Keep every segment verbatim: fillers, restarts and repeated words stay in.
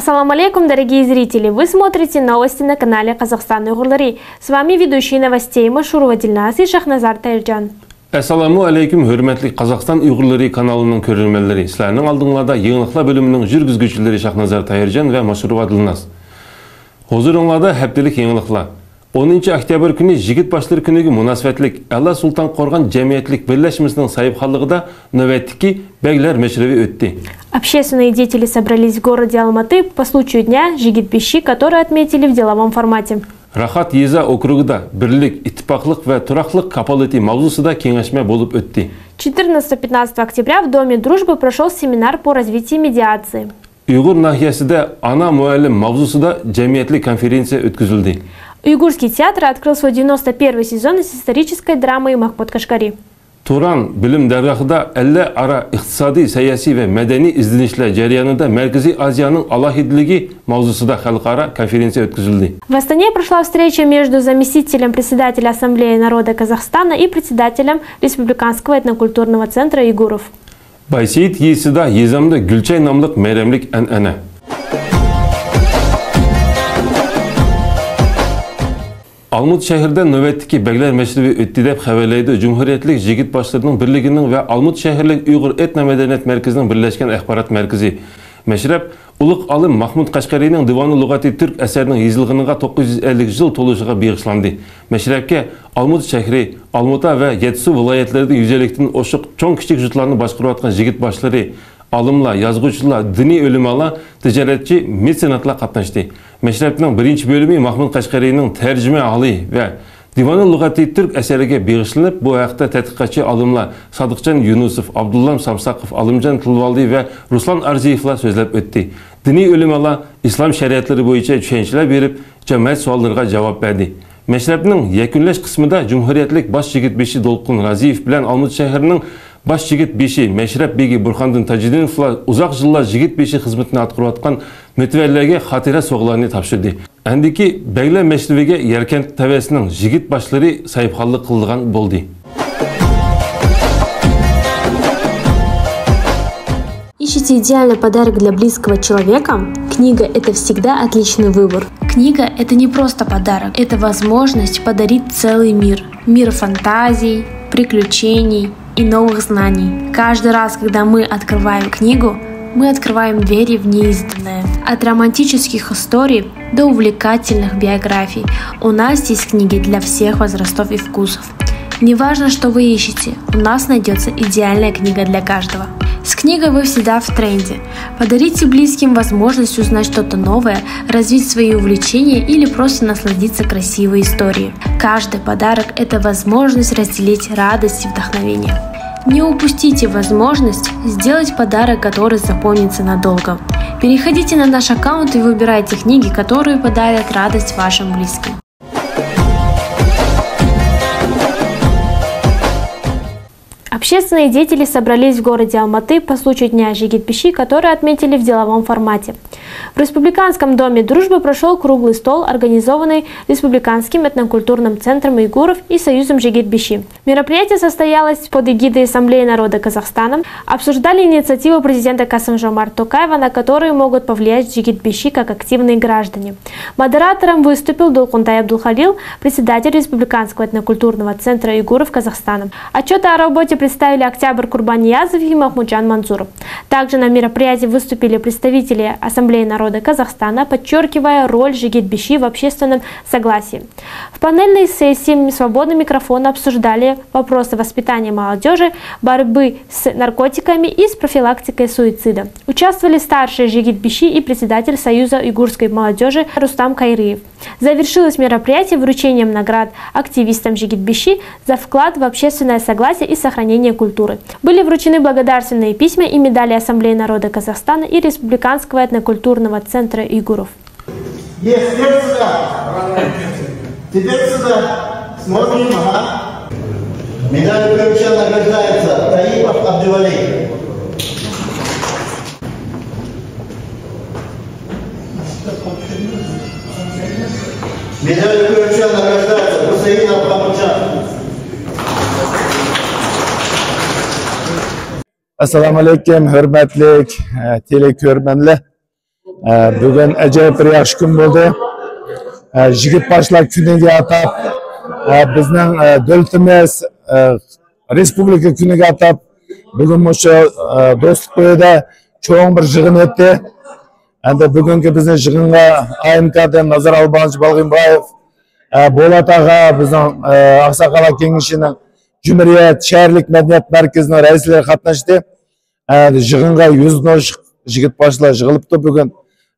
Ассаламу алейкум, дорогие зрители! Вы смотрите новости на канале Казахстан Уйгурлары. С вами ведущие новостей Машурова Дильназ и Шахназар Тайырджан. ئەسسالامۇ ئەلەيكۇم، ھۆرمەتلىك قازاقىستان ئۇيغۇرلىرى قانىلىنىڭ كۆرۈرمەنلىرى. سىلەرنىڭ ئالدىڭلاردا يېڭىلىقلار بۆلۈمىنىڭ يۈرگۈزگۈچىلىرى شاھنازار تاھىرجان ۋە ماشۇرۇۋا دىلناز. ھۇزۇرۇڭلاردا ھەپتىلىك يېڭىلىقلار. ئونىنچى ئۆكتەبىر كۈنى يىگىت باشلىرى كۈنىگە مۇناسىۋەتلىك ئەلا سۇلتان قورغان جەمئىيەتلىك بىرلەشمىسىنىڭ ساھىبخانلىقىدا نۆۋەتتىكى بەگلەر مەشرىۋى ئۆتتى. Общественные деятели собрались в городе Алматы по случаю дня жигит беши, который отметили в деловом формате. راخات يېزا ئوكرۇگىدا بىرلىك، ئىتتىپاقلىق ۋە تۇراقلىق كاپالىتى ماۋزۇسىدا كېڭەشمە بولۇپ ئۆتتى. Четырнадцатого-пятнадцатого октября в Доме дружбы прошёл семинар по развитию медиации. ئۇيغۇر ناھىيەسىدە ئانا مۇئەللىم ماۋزۇسىدا جەمئىيەتلىك كونفېرېنسىيە ئۆتكۈزۈلدى. Уйгурский театр открыл свой девяносто первый сезон с исторической драмой «Махмуд Кашкари». تۇران بىلىم دەرگاھىدا ئەللەر ئارا ئىقتىسادىي، سىياسىي ۋە مەدەنىي ئىزدىنىشلەر جەريانىدا مەركىزىي ئازىيانىڭ ئالاھىدىلىكى ماۋزۇسىدا خەلقئارا كونفېرېنسىيە ئۆتكۈزۈلدى. В Астане прошла встреча между заместителем председателя Ассамблеи народа Казахстана и председателем Республиканского этнокультурного центра уйгуров. بايسېيىت يېزىسىدا يېزامدا گۈلچاي ناملىق مەيرەملىك ئەنئەنە. ئالمۇتا شەھىرىدە نۆۋەتتىكى بەگلەر مەشرىۋى ئۆتتى، دەپ خەۋەرلەيدۇ جۇمھۇرىيەتلىك يىگىت باشلىرىنىڭ بىرلىكىنىڭ ۋە ئالمۇتا شەھەرلىك ئۇيغۇر ئېتنو مەدەنىيەت مەركىزىنىڭ بىرلەشكەن ئاخبارات مەركىزى. مەشرەپ ئۇلۇغ ئالىم مەھمۇد قەشقەرىنىڭ دىۋانۇ لۇغاتى تۈرك ئەسەرنىڭ يېزىلغىنىغا توققۇز يۈز ئەللىك يىل تولۇشىغا بېغىشلاندى. مەشرەپكە ئالمۇتا شەھىرى، ئالمۇتا ۋە يەتتىسۇ ۋىلايەتلىرىدىن يۈز ئەللىكتىن ئوشۇق چوڭ-كىچىك يۇرتلارنى باشقۇرۇۋاتقان يىگىت باشلىرى، ئالىملار، يازغۇچىلار، دىنىي ئۆلىمالار، تىجارەتچى، مېتسېناتلار قاتناشتى. مەشرەپنىڭ بىرىنچى بۆلۈمى مەھمۇد قەشقەرىنىڭ تەرجىمىھالى ۋە دىۋانۇ لۇغاتى تۈرك ئەسەرىگە بېغىشلىنىپ، بۇ ھەقتە تەتقىقاتچى ئالىملار سادىقجان يۇنۇسوف، ئابدۇللام سامساقوف، ئالىمجان تىلىۋالدى ۋە رۇسلان ئارزىيېۋلار سۆزلەپ ئۆتتى. دىنىي ئۆلىمالار ئىسلام شەرىئەتلىرى بويىچە چۈشەنچىلەر بېرىپ، جامائەت سوئاللىرىغا جاۋاب بەردى. مەشرەپنىڭ يەكۈنلەش قىسمىدا جۇمھۇرىيەتلىك باش يىگىت بېشى دولقۇن رازىيېۋ بىلەن ئالمۇتا شەھىرىنىڭ باش يىگىت بېشى مەشرەپ بېگى بۇرخاندىن تاجىدىنوۋلار ئۇزاق يىللار يىگىت بېشى خىزمىتىنى ئاتقۇرۇۋاتقان مۆتىۋەرلەرگە خاتىرە سوۋغىلارنى تاپشۇردى. ئەندىكى بەگلەر مەشرىۋىگە يەركەنت تەۋەسىنىڭ يىگىت باشلىرى ساھىبخانلىق قىلىدىغان بولدى. Ищете идеальный подарок для близкого человека? Книга — это всегда отличный выбор. Книга — это не просто подарок, это возможность подарить целый мир. Мир фантазий, приключений и новых знаний. Каждый раз, когда мы открываем книгу, мы открываем двери в неизданное. От романтических историй до увлекательных биографий у нас есть книги для всех возрастов и вкусов. Неважно, что вы ищете, у нас найдётся идеальная книга для каждого. С книгой вы всегда в тренде. Подарите близким возможность узнать что-то новое, развить свои увлечения или просто насладиться красивой историей. Каждый подарок — это возможность разделить радость и вдохновение. Не упустите возможность сделать подарок, который запомнится надолго. Переходите на наш аккаунт и выбирайте книги, которые подарят радость вашим близким. Общественные деятели собрались в городе Алматы по случаю Дня Жигит Биши, который отметили в деловом формате. В Республиканском доме дружбы прошёл круглый стол, организованный Республиканским этнокультурным центром уйгуров и Союзом Жигит Биши. Мероприятие состоялось под эгидой Ассамблеи народа Казахстана. Обсуждали инициативу президента Касым-Жомарта Токаева, на которые могут повлиять Жигит Биши как активные граждане. Модератором выступил Долкунтай Абдулхалил, председатель Республиканского этнокультурного центра уйгуров Казахстана. Отчёты о работе представили Октябрь Курбаниязов и Махмуджан Мансуров. Также на мероприятии выступили представители Ассамблеи народа Казахстана, подчёркивая роль Жигит Биши в общественном согласии. В панельной сессии свободный микрофон обсуждали вопросы воспитания молодёжи, борьбы с наркотиками и с профилактикой суицида. Участвовали старшие Жигит Биши и председатель Союза уйгурской молодёжи Рустам Кайрыев. Завершилось мероприятие вручением наград активистам Жигит Биши за вклад в общественное согласие и сохранение культуры. Были вручены благодарственные письма и медали Ассамблеи народа Казахстана и Республиканского этнокультурного центра уйгуров. Есть, нет сюда. Теперь сюда. Смотрим, ага. Медаль Куевича награждается Таипов Абдивали. Медаль Куевича награждается Гусейн Абхамыджан. ئەسسالامۇئەلەيكۇم، ھۆرمەتلىك، ئە، تېلېكۆرۈرمەنلەر. ئە، بۈگۈن ئاجايىپ بىر ياخشى كۈن بولدى. ئە، يىگىت باشلار كۈنىگە ئاتاپ، ئە، بىزنىڭ، ئە، دۆلىتىمىز، ئە، رېسپۇبلىكا كۈنىگە ئاتاپ، بۈگۈن مۇشۇ، ئە، دوستلۇق ئۆيىدە چوڭ بىر يىغىن ئۆتتى. ئەمدى بۈگۈنكى بىزنىڭ يىغىنغا ئاي ئىم كادىن نازار ئالبانوۋىچ بالغىنبايېۋ، ئە، بولات ئاغا، بىزنىڭ، ئە، ئاقساقاللار كېڭىشىنىڭ جۇمھۇرىيەت شەھەرلىك مەدەنىيەت مەركىزىنىڭ رەئىسلىرى قاتناشتى. ئە، يىغىنغا يۈز نوچ يىگىت باشلار يىغىلىپتۇ بۈگۈن.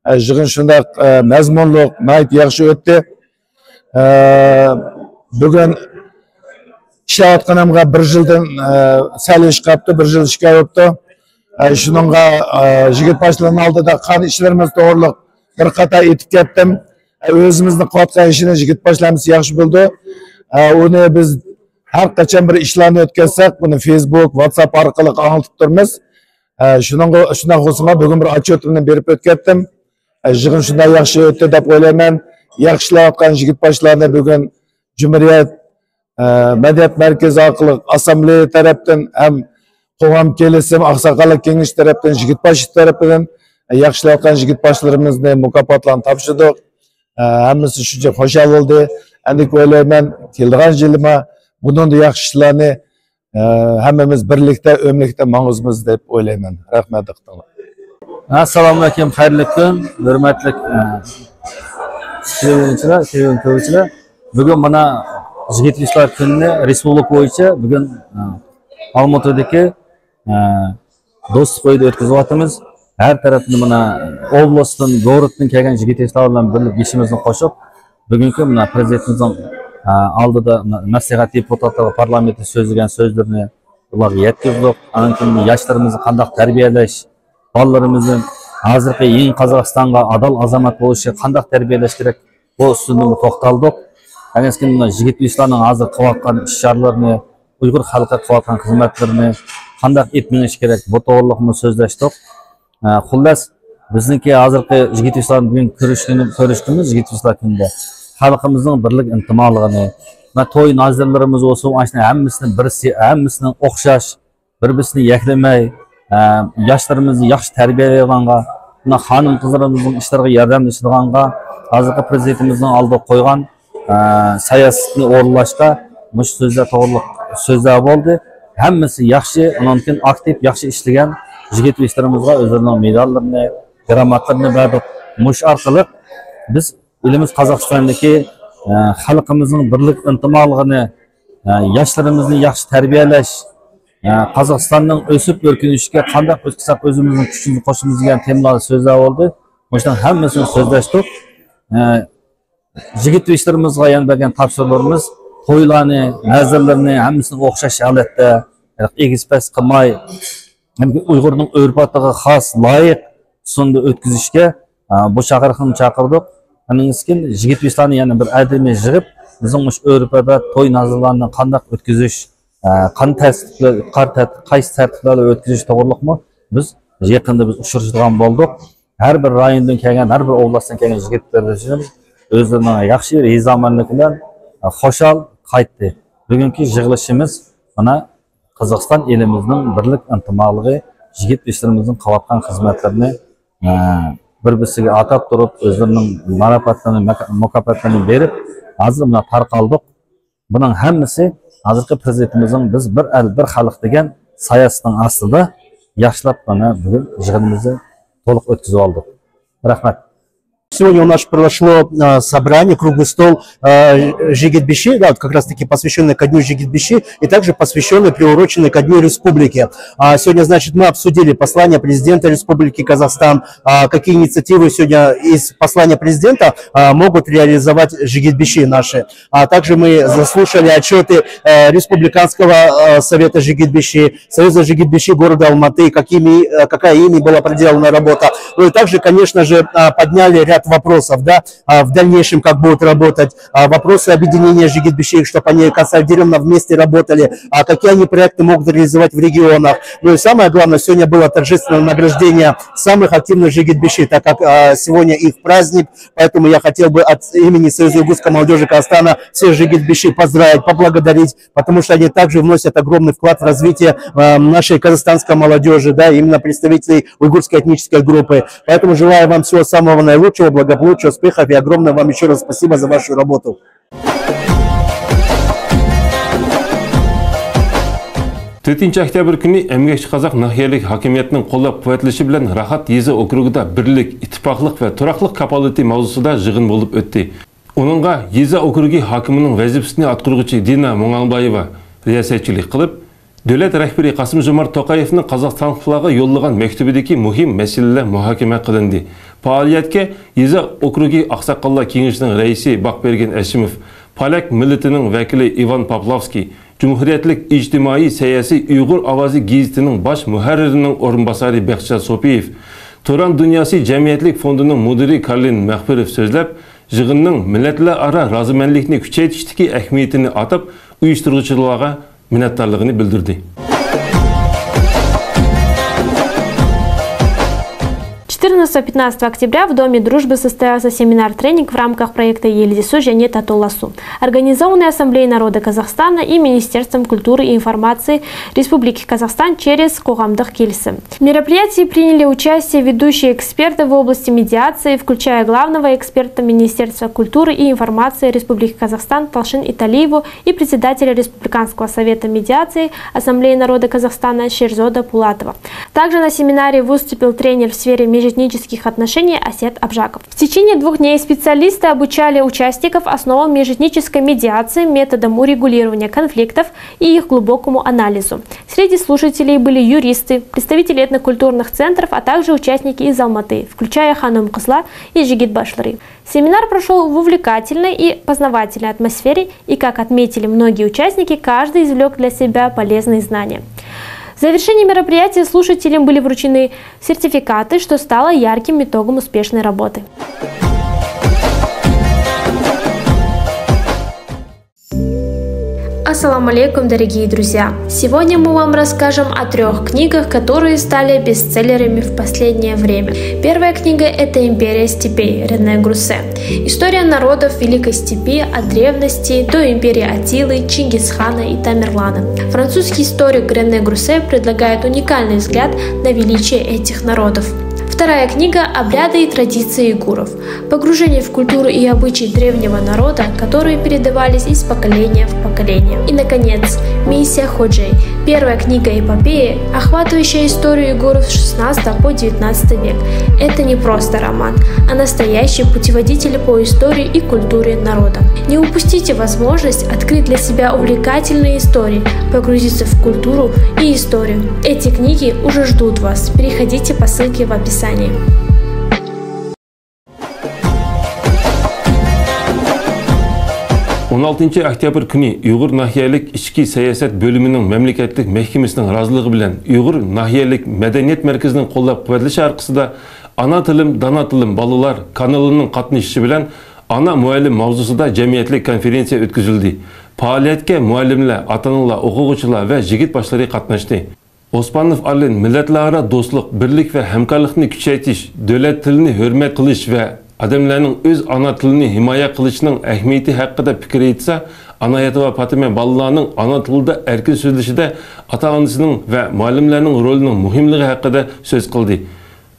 ئە، يىغىن شۇنداق، ئە، مەزمۇنلۇق، ناھايىتى ياخشى ئۆتتى. ئە، بۈگۈن ئىشلەۋاتقىنىمغا بىر يىلدىن، ئە، سەل ئېشىپ قاپتۇ، بىر يىل ئىككى ئاي بوپتۇ. ئە، شۇنىڭغا، ئە، يىگىت باشلارنىڭ ئالدىدا قان ئىشلىرىمىز توغرۇلۇق بىر قاتار ئېيتىپ كەتتىم. ئە، ئۆزىمىزنىڭ قىلىۋاتقان ئىشىنى يىگىت باشلار ھەممىسى ياخشى بىلىدۇ. ئە، ئۇنى بىز ھەر قاچان بىر ئىشلارنى ئۆتكەزسەك، بۇنى فېيسبۇك، ۋاتساپ ئارقىلىق ئاڭلىتىپ تۇرىمىز. ئە، شۇنىڭغا، شۇنداق بولسىمۇ، بۈگۈن بىر ئاتچوتۇمنى بېرىپ ئۆتكەتتىم. ئە، يىغىن شۇنداق ياخشى ئۆتتى دەپ ئويلايمەن. ياخشى ئىشلەۋاتقان يىگىت باشلارنى بۈگۈن جۇمھۇرىيەت، ئە، مەدەنىيەت مەركىزى ئارقىلىق ئاسسامبلېيە تەرەپتىن ھەم قوغام كېلىسىم ئاقساقاللار كېڭىشى تەرەپتىن، يىگىت باشلىرى تەرىپىدىن، ئە، ياخشى ئىشلەۋاتقان يىگىت باشلىرىمىزنى مۇكاپاتلارنى تاپشۇردۇق. ئە، ھەممىسى شۇنچە خۇشال بولدى. ئەمدى ئويلايمەن، كېلىدىغان يىلىمۇ بۇنىڭدىن ياخشى ئىشلارنى، ئە، ھەممىمىز بىرلىكتە، ئۆملۈكتە ماڭغۇزىمىز دەپ ئويلايمەن. رەھمەت، دىققىتىڭلار. ئەسسالامۇئەلەيكۇم، خەيرلىك كۈن، ھۆرمەتلىك، ئە، تېلېۋىزىيونچىلار، تېلېۋىزىيون كۆرگۈچىلەر. بۈگۈن مانا يىگىت ياشلار كۈنىنى رېسپۇبلىكا بويىچە بۈگۈن، ئە، ئالمۇتىدىكى ئە، دوستلۇق ئۆيىدە ئۆتكۈزۈۋاتىمىز. ھەر تەرەپتىن مانا ئوبلاستتىن، گورودتىن كەلگەن يىگىت ياشلار بىلەن بىرلىكتە بېشىمىزنى قوشۇپ، بۈگۈنكى مانا پىرېزىدېنتىمىزنىڭ، ئە، ئالدىدا مەسلىھەت دېپۇتاتلىرىغا، پارلامېنتتا سۆزلىگەن سۆزلىرىنى ئۇلارغا يەتكۈزدۇق. ئاندىن كېيىن ياشلىرىمىزنى قانداق تەربىيەلەش، بالىلىرىمىزنى ھازىرقى يېڭى قازاقىستانغا ئادال ئازامەت بولۇشى قانداق تەربىيەلەش كېرەك، بۇ ئۈستىدىمۇ توختالدۇق. ئەنە يىگىت ياشلارنىڭ ھازىر قىلىۋاتقان ئىشلارلىرىنى، ئۇيغۇر خەلقى قىلىۋاتقان خىزمەتلىرىنى قانداق ئېلىپ مېڭىش كېرەك، بۇ توغرىلىقمۇ سۆزلەشتۇق. ئە، خۇللەس، بىزنىڭكى ھازىرقى يىگىت ياشلار بۈگۈن كۆرۈشكىنى، كۆرۈشكىنىمىز يىگىت ياشلار كۈنىدە خەلقىمىزنىڭ بىرلىك ئىنتىمالىقىنى، مانا توي نازىرلىرىمىز بولسۇن، ئاشۇنى ھەممىسىنىڭ بىرسى، ھەممىسىنىڭ ئوخشاش، بىر-بىرسىنى يەكلىمەي، ئە، ياشلىرىمىزنى ياخشى تەربىيەلەيدىغانغا، مۇنداق خانىم-قىزلىرىمىزنىڭ ئىشلىرىغا ياردەملىشىدىغانغا، ھازىرقى پىرېزىدېنتىمىزنىڭ ئالدىغا قويغان، ئە، ساياسىتىنى ئورۇنلاشقا مۇشۇ سۆزلەر توغرىلىق سۆزلەر بولدى. ھەممىسى ياخشى، ئۇنىڭدىن كېيىن ئاكتىپ ياخشى ئىشلىگەن يىگىت ياشلىرىمىزغا ئۆزلىرىنىڭ مېداللىرىنى، گراماتلىرىنى بەردۇق. مۇشۇ ئارقىلىق بىز ئېلىمىز قازاقىستاندىكى، ئە، خەلقىمىزنىڭ بىرلىك ئىنتىمالىقىنى، ئە، ياشلىرىمىزنى ياخشى تەربىيەلەش، ئە، قازاقىستاننىڭ ئۆسۈپ ئۆركىنىشىگە قانداق ئۆتكۈزسەك ئۆزىمىزنىڭ كۈچىمىزنى قوشىمىز دېگەن تېمىلاردا سۆزلەر بولدى. مۇشۇنىڭ ھەممىسىنى سۆزلەشتۇق. ئە، يىگىت ياشلىرىمىزغا يەنە بەرگەن تاپشۇرۇقلىرىمىز تويلارنى، نەزىرلىرىنى ھەممىسىنى ئوخشاش ھالەتتە، ئېگىز-پەس قىلماي، ھەم ئۇيغۇرنىڭ ئۆرپ-ئادىتىگە خاس، لايىق ئۇسۇلدا ئۆتكۈزۈشكە، ئا، بۇ چاقىرىقنى چاقىردۇق. ئاندىن كېيىن يىگىت ياشلارنى يەنە بىر ئەدەمنى يىغىپ، بىزنىڭ مۇشۇ ئۆرپ-ئادەت، توي-نازىرلارنى قانداق ئۆتكۈزۈش، ئا، قان تەرتىپلەر، قار تەرت-، قايسى تەرتىپلەردە ئۆتكۈزۈش توغرۇلۇقمۇ بىز يېقىندا بىز ئۇچرىشىدىغان بولدۇق. ھەر بىر رايوندىن كەلگەن، ھەر بىر ئوبلاستتىن كەلگەن يىگىتلىرىمىز ئۆزلىرىنىڭ ياخشى رىزامەنلىكى بىلەن، ئا، خۇشال قايتتى. بۈگۈنكى يىغىلىشىمىز مانا قازاقىستان ئېلىمىزنىڭ بىرلىك ئىنتىمالىقى، يىگىت ياشلىرىمىزنىڭ قىلىۋاتقان خىزمەتلىرىنى، ئە، بىر-بىرسىگە ئاتاپ تۇرۇپ، ئۆزلىرىنىڭ ماراپاتلىرىنى، مۇكا-، مۇكاپاتلىرىنى بېرىپ، ھازىر مانا تارقالدۇق. بۇنىڭ ھەممىسى ھازىرقى پىرېزىدېنتىمىزنىڭ بىز بىر ئەل، بىر خەلق دېگەن ساياسىتىنىڭ ئاستىدا ياخشىلاپ مانا بۈگۈن يىغىنىمىزنى تولۇق ئۆتكۈزۈۋالدۇق. رەھمەت. Сегодня у нас прошло, э, собрание, круглый стол, э, Жигитбиши, да, вот как раз-таки посвящённый ко дню Жигитбиши и также посвящённый, приуроченный ко дню республики. А сегодня, значит, мы обсудили послание президента Республики Казахстан, а, какие инициативы сегодня из послания президента, а, могут реализовать Жигитбиши наши. А также мы заслушали отчёты, э, Республиканского, э, совета Жигитбиши, Союза Жигитбиши города Алматы, какими, э, какая ими была проделана работа. Ну и также, конечно же, а, подняли ряд вопросов, да, а, в дальнейшем как будут работать, а, вопросы объединения Жигит Биши, чтобы они консолидированно вместе работали, а, какие они проекты могут реализовать в регионах. Ну и самое главное, сегодня было торжественное награждение самых активных Жигит Биши, так как, а, сегодня их праздник, поэтому я хотел бы от имени Союза ингушской молодежи Казахстана всех Жигит Биши поздравить, поблагодарить, потому что они также вносят огромный вклад в развитие, э, нашей казахстанской молодежи, да, именно представителей уйгурской этнической группы. Поэтому желаю вам всего самого наилучшего, благополучия, успехов и огромное вам еще раз спасибо за вашу работу. تۆتىنچى ئۆكتەبىر كۈنى ئەمگەكچى قازاق ناھىيەلىك ھاكىمىيەتنىڭ قوللاپ قۇۋۋەتلىشى بىلەن راھەت يېزا ئوكرۇگىدا بىرلىك، ئىتتىپاقلىق ۋە تۇراقلىق كاپالىتى ماۋزۇسىدا يىغىن بولۇپ ئۆتتى. ئۇنىڭغا يېزا ئوكرۇگى ھاكىمىنىڭ ۋەزىپىسىنى ئاتقۇرغۇچى دىنا مۇڭالبايېۋا رىياسەتچىلىك قىلىپ، دۆلەت رەھبىرى قاسىم جومارت توقايېۋنىڭ قازاقىستانلىقلارغا يوللىغان مەكتۇبىدىكى مۇھىم مەسىلىلەر مۇھاكىمە قىلىندى. پائالىيەتكە يېزا ئوكرۇگى ئاقساقاللار كېڭىشىنىڭ رەئىسى باقبەرگەن ئەشىموف، پالاك مىللىتىنىڭ ۋەكىلى ئىۋان پاپلوۋسكىي، جۇمھۇرىيەتلىك ئىجتىمائىي سەھىپىسى ئۇيغۇر ئاۋازى گېزىتىنىڭ باش مۇھەررىرىنىڭ ئورۇنباسارى بەختىيار سوپىيېف، تۇران دۇنياسى جەمئىيەتلىك فوندىنىڭ مۇدىرى كارلىن مەغپىروف سۆزلەپ، يىغىننىڭ مىللەتلەر ئارا رازىمەنلىكنى كۈچەيتىشتىكى ئەھمىيىتىنى ئاتاپ، ئۇيۇشتۇرغۇچىلارغا مىننەتدارلىقىنى بىلدۈردى. Четырнадцатого-пятнадцатого октября в Доме дружбы состоялся семинар-тренинг в рамках проекта «Елдесу және татуласу», организованный Ассамблеей народа Казахстана и Министерством культуры и информации Республики Казахстан через «Қоғамдық келісім». В мероприятии приняли участие ведущие эксперты в области медиации, включая главного эксперта Министерства культуры и информации Республики Казахстан Талшын Италиеву и председателя Республиканского совета медиации Ассамблеи народа Казахстана Шерзода Пулатова. Также на семинаре выступил тренер в сфере межэтнических отношений Асет Абжаков. В течение двух дней специалисты обучали участников основам межэтнической медиации, методам урегулирования конфликтов и их глубокому анализу. Среди слушателей были юристы, представители этнокультурных центров, а также участники из Алматы, включая ханум-кызлар и жигит башлары. Семинар прошёл в увлекательной и познавательной атмосфере, и, как отметили многие участники, каждый извлёк для себя полезные знания. В завершении мероприятия слушателям были вручены сертификаты, что стало ярким итогом успешной работы. Ассаламу алейкум, дорогие друзья! Сегодня мы вам расскажем о трёх книгах, которые стали бестселлерами в последнее время. Первая книга — это «Империя степей» Рене Груссе. История народов Великой Степи от древности до империи Аттилы, Чингисхана и Тамерлана. Французский историк Рене Груссе предлагает уникальный взгляд на величие этих народов. Вторая книга — «Обряды и традиции уйгуров». Погружение в культуру и обычаи древнего народа, которые передавались из поколения в поколение. И, наконец, «Миссия Ходжей». Первая книга-эпопея, охватывающая историю уйгуров с шестнадцатого по девятнадцатый век. Это не просто роман, а настоящий путеводитель по истории и культуре народа. Не упустите возможность открыть для себя увлекательные истории, погрузиться в культуру и историю. Эти книги уже ждут вас. Переходите по ссылке в описании. ئون ئالتىنچى ئۆكتەبىر كۈنى ئۇيغۇر ناھىيەلىك ئىچكى سىياسەت بۆلۈمىنىڭ مەملىكەتلىك مەھكىمىسىنىڭ رازىلىقى بىلەن ئۇيغۇر ناھىيەلىك مەدەنىيەت مەركىزىنىڭ قوللاپ قۇۋۋەتلىشى ئارقىسىدا ئانا تىلىم، دانا تىلىم بالىلار كانىلىنىڭ قاتنىشىشى بىلەن ئانا مۇئەللىم ماۋزۇسىدا جەمئىيەتلىك كونفېرېنسىيە ئۆتكۈزۈلدى. پائالىيەتكە مۇئەللىملەر، ئاتا-ئانىلار، ئوقۇغۇچىلار ۋە يىگىت باشلىرى قاتناشتى. ئوسمانوف ئارلېن مىللەتلەرئارا دوستلۇق، بىرلىك ۋە ھەمكارلىقنى كۈچەيتىش، دۆلەت تىلىنى ھۆرمەت قىلىش ۋە ئادەملەرنىڭ ئۆز ئانا تىلىنى ھىمايە قىلىشىنىڭ ئەھمىيىتى ھەققىدە پىكىر ئېيتسا، ئانايەتوۋا پاتىمە بالىلارنىڭ ئانا تىلىدا ئەركىن سۆزلىشىدە ئاتا-ئانىسىنىڭ ۋە مۇئەللىملەرنىڭ رولىنىڭ مۇھىملىقى ھەققىدە سۆز قىلدى.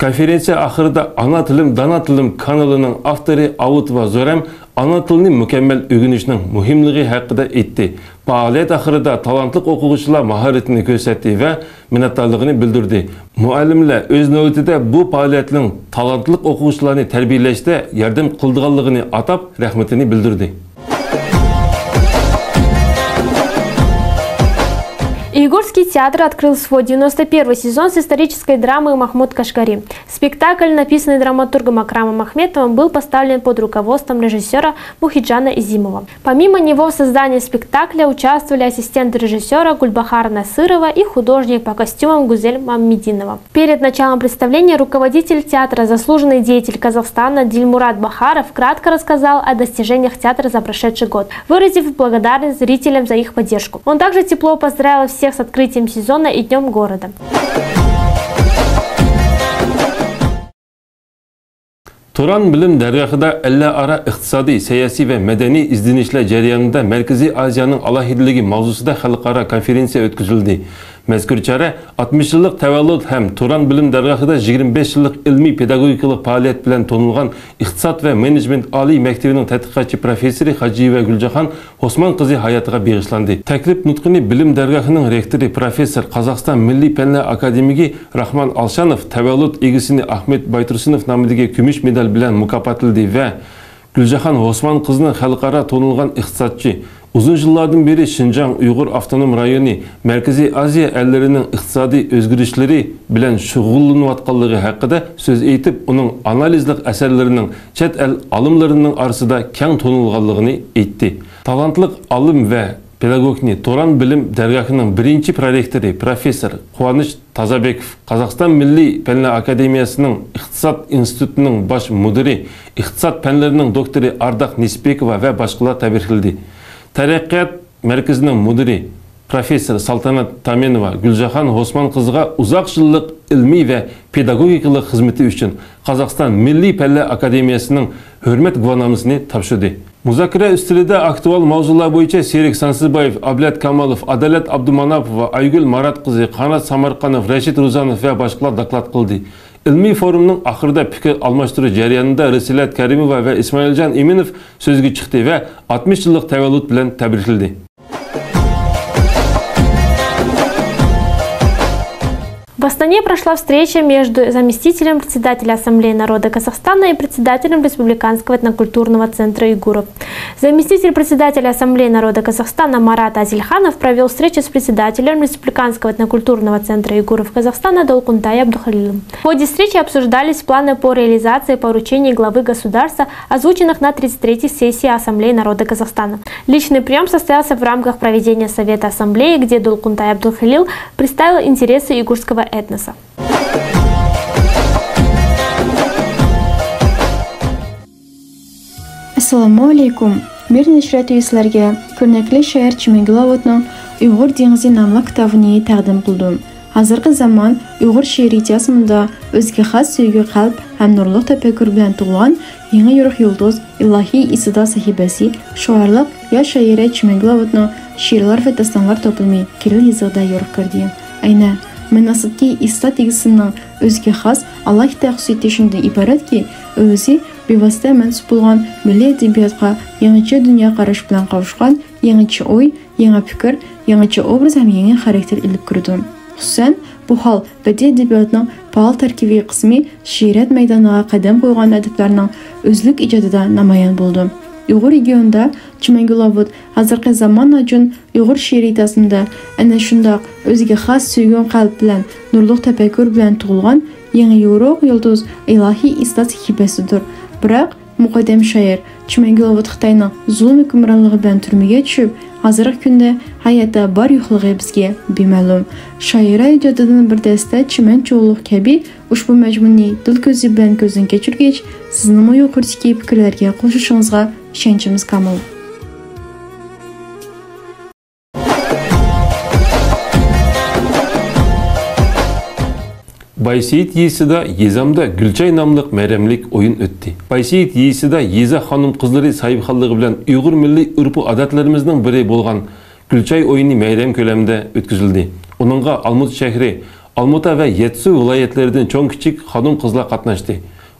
كونفېرېنسىيە ئاخىرىدا ئانا تىلىم، دانا تىلىم كانىلىنىڭ ئاپتورى ئاۋۇتوۋا زورەم ئانا تىلنى مۇكەممەل ئۆگىنىشنىڭ مۇھىملىقى ھەققىدە ئېيتتى. پائالىيەت ئاخىرىدا تالانتلىق ئوقۇغۇچىلار ماھارىتىنى كۆرسەتتى ۋە مىننەتدارلىقىنى بىلدۈردى. مۇئەللىملەر ئۆز نۆۋىتىدە بۇ پائالىيەتنىڭ تالانتلىق ئوقۇغۇچىلارنى تەربىيەلەشتە ياردەم قىلىدىغانلىقىنى ئاتاپ، رەھمىتىنى بىلدۈردى. Югорский театр открыл свой девяносто первый сезон с исторической драмы «Махмуд Кашгари». Спектакль, написанный драматургом Акрамом Ахметовым, был поставлен под руководством режиссера Мухиджана Изимова. Помимо него в создании спектакля участвовали ассистент режиссера Гульбахар Насырова и художник по костюмам Гузель Мамединова. Перед началом представления руководитель театра, заслуженный деятель Казахстана Дильмурат Бахаров кратко рассказал о достижениях театра за прошедший год, выразив благодарность зрителям за их поддержку. Он также тепло поздравил всех с открытием сезона и Днём города. تۇران بىلىم دەرگاھىدا ئەللەرئارا ئىقتىسادىي، سىياسىي ۋە مەدەنىي ئىزدىنىشلەر جەريانىدا مەركىزىي ئازىيانىڭ ئالاھىدىلىكى ماۋزۇسىدا خەلقئارا كونفېرېنسىيە ئۆتكۈزۈلدى. مەزكۇر چارە ئاتمىش يىللىق تەۋەللۇت ھەم تۇران بىلىم دەرگاھىدا يىگىرمە بەش يىللىق ئىلمىي پېداگوگىكىلىق پائالىيەت بىلەن تونۇلغان ئىقتىساد ۋە مېنېجمېنت ئالىي مەكتىپىنىڭ تەتقىقاتچى پروفېسسورى خاجىيېۋا گۈلجاھان ھوسمان قىزى ھاياتىغا بېغىشلاندى. تەكلىپ نۇتقىنى بىلىم دەرگاھىنىڭ رېكتورى، پروفېسسور، قازاقىستان مىللىي پەنلەر ئاكادېمىكى راخمان ئالشانوف تەۋەللۇت ئىگىسىنى ئاخمېت بايتۇرسۇنوف نامىدىكى كۈمۈش مېدال بىلەن مۇكاپاتلىدى ۋە گۈلجاھان ھوسمان قىزنىڭ خەلقئارا تونۇلغان ئىقتىسادچى، ئۇزۇن يىللاردىن بېرى شىنجاڭ ئۇيغۇر ئاپتونوم رايونى، مەركىزىي ئازىيا ئەللىرىنىڭ ئىقتىسادىي ئۆزگىرىشلىرى بىلەن شۇغۇللىنىۋاتقانلىقى ھەققىدە سۆز ئېيتىپ، ئۇنىڭ ئانالىزلىق ئەسەرلىرىنىڭ چەت ئەل ئالىملىرىنىڭ ئارىسىدا كەڭ تونۇلغانلىقىنى ئېيتتى. تالانتلىق ئالىم ۋە پېداگوگنى تۇران بىلىم دەرگاھىنىڭ بىرىنچى پرورېكتورى، پروفېسسور قۇۋانىش تازابېكوف، قازاقىستان مىللىي پەنلەر ئاكادېمىيەسىنىڭ ئىقتىساد ئىنستىتۇتىنىڭ باش مۇدىرى، ئىقتىساد پەنلىرىنىڭ دوكتورى ئارداق نېسىپبېكوۋا ۋە باشقىلار تەبرىكلىدى. تەرەققىيات مەركىزىنىڭ مۇدىرى، پروفېسسور سالتانات تامىنوۋا گۈلجاھان ھوسمان قىزىغا ئۇزاق يىللىق ئىلمىي ۋە پېداگوگىكىلىق خىزمىتى ئۈچۈن قازاقىستان مىللىي پەنلەر ئاكادېمىيەسىنىڭ ھۆرمەت گۇۋاھنامىسىنى تاپشۇردى. مۇزاكىرە ئۈستىلىدە ئاكتۇئال ماۋزۇلار بويىچە سېرىك سانسىزبايېۋ، ئابلەت كامالوف، ئادالەت ئابدۇماناپوۋا، ئايگۈل مارات قىزى، قانات سامارقانوف، رەشىت روزانوف ۋە باشقىلار دوكلات قىلدى. ئىلمىي فورۇمنىڭ ئاخىرىدا پىكىر ئالماشتۇرۇش جەريانىدا رىسالەت كەرىموۋا ۋە ئىسمائىلجان ئىمىنوف سۆزگە چىقتى ۋە ئاتمىش يىللىق تەۋەللۇت بىلەن تەبرىكلىدى. В Астане прошла встреча между заместителем председателя Ассамблеи народа Казахстана и председателем Республиканского этнокультурного центра уйгуров. Заместитель председателя Ассамблеи народа Казахстана Марат Азельханов провёл встречу с председателем Республиканского этнокультурного центра уйгуров Казахстана Долкунтай Абдухалилом. В ходе встречи обсуждались планы по реализации поручений главы государства, озвученных на тридцать третьей сессии Ассамблеи народа Казахстана. Личный приём состоялся в рамках проведения Совета Ассамблеи, где Долкунтай Абдулхалил представил интересы уйгурского этноса. ئەسسالامۇ ئەلەيكۇم. مىر نەشرىياتى سىلەرگە كۆرنەكلىك شائىر چىمەنگۈل ئاۋۇتنىڭ ئۇيغۇر دېڭىزى ناملىق كىتابىنى تەقدىم قىلدىم. ھازىرقى زامان ئۇيغۇر شېئىرىيىتى ئاسمىنىدا ئۆزىگە خاس سۆيگۈ قەلب ھەم نۇرلۇق تەپەككۇر بىلەن تۇغۇلغان يېڭى يورۇق يۇلتۇز، ئىلاھىي ئىستىدات سەھىپىسى شوئارلىق ياش شائىرە چىمەنگۈل ئاۋۇتنىڭ شېئىرلار ۋە داستانلار توپلىمى كىرىل يېزىقىدا يورۇق كۆردى. ئەينە مەناسىدىكى ئىستىدات ئىگىسىنىڭ ئۆزىگە خاس ئالاھىدە خۇسۇسىيىتى شۇنىڭدىن ئىبارەتكى، ئۆزى بىۋاسىتە مەنسۇپ بولغان مىللىي ئەدەبىياتقا يېڭىچە دۇنيا قاراش بىلەن قاۋۇشقان، يېڭىچە ئوي، يېڭى پىكىر، يېڭىچە ئوبراز ھەم يېڭى خاراكتېر ئېلىپ كىرىدۇ. خۇسۇسەن، بۇ ھال بەدىئىي ئەدەبىياتنىڭ پائال تەركىبىي قىسمى، شېئىرىيەت مەيدانىغا قەدەم قويغان ئەدىبلەرنىڭ ئۆزلۈك ئىجادىدا نامايان بولىدۇ. ئۇيغۇر رېگىيونىدا چىمەنگۈل ئاۋۇت ھازىرقى زامان ئاچۇن ئۇيغۇر شېئىرىيىتى ئاسمىدا ئەنە شۇنداق ئۆزىگە خاس سۆيگۈ قەلب بىلەن، نۇرلۇق تەپەككۇر بىلەن تۇغۇلغان يېڭى يورۇق يۇلتۇز ئىلاھىي ئىستىدات سەھىپىسىدۇر. بىراق، مۇقەددەم شائىر چىمەنگۈل ئاۋۇت خىتاينىڭ زۇلۇم ھۆكۈمرانلىقى بىلەن تۈرمىگە چۈشۈپ، ھازىرقى كۈندە ھاياتتا بار يوقلۇقى بىزگە بىمەلۇم. شائىرە ئىجادىدىن بىر دەستە چىمەن چۇغۇلۇق كەبى ئۇشبۇ مەزمۇننى دىل كۆزى بىلەن كۆزدىن كەچۈرگەچ، سىزنىڭمۇ يۇقىرىدىكى پىكىرلەرگە قوشۇشىڭىزغا ئىشەنچىمىز كامىل. بايسېيىت يېزىسىدا يېزامدا گۈلچاي ناملىق مەيرەملىك ئويۇن ئۆتتى. بايسېيىت يېزىسىدا يېزا خانىم-قىزلىرى ساھىبخانلىقى بىلەن ئۇيغۇر مىللىي ئۆرپ-ئادەتلىرىمىزنىڭ بىرى بولغان گۈلچاي ئويۇنى مەيرەم كۆلەمدە ئۆتكۈزۈلدى. ئۇنىڭغا ئالمۇتا شەھىرى، ئالمۇتا ۋە يەتسۇ ۋىلايەتلىرىدىن چوڭ-كىچىك، خانىم-قىزلار قاتناشتى.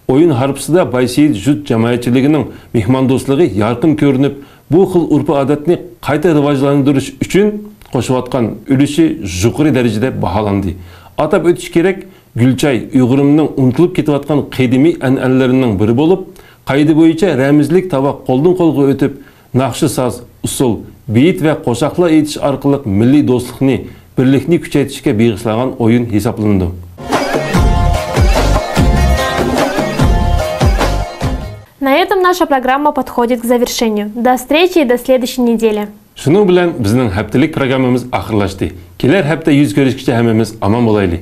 ئويۇن ھارپىسىدا بايسېيىت يۇرت جامائەتچىلىكىنىڭ مېھماندوستلۇقى يارقىن كۆرۈنۈپ، بۇ خىل ئۆرپ-ئادەتنى قايتا راۋاجلاندۇرۇش ئۈچۈن قوشۇۋاتقان ئۈلۈشى يۇقىرى دەرىجىدە باھالاندى. ئاتاپ ئۆتۈش كېرەك، گۈلچاي ئۇيغۇرۇمنىڭ ئۇنتۇلۇپ كېتىۋاتقان قەدىمىي ئەنئەنىلىرىنىڭ بىرى بولۇپ، قائىدە بويىچە رەمزلىك تاۋاق قولدىن قولغا ئۆتۈپ، ناخشا-ساز، ئۇسسۇل، بېيىت ۋە قوشاقلار ئېيتىش ئارقىلىق مىللىي دوستلۇقنى، بىرلىكنى كۈچەيتىشكە بېغىشلانغان ئويۇن ھېسابلىنىدۇ. На этом наша программа подходит к завершению. До встречи и до следующей недели. شۇنىڭ بىلەن بىزنىڭ ھەپتىلىك پروگراممىمىز ئاخىرلاشتى. كېلەر ھەپتە يۈز كۆرۈشكىچە ھەممىمىز ئامان بولايلى.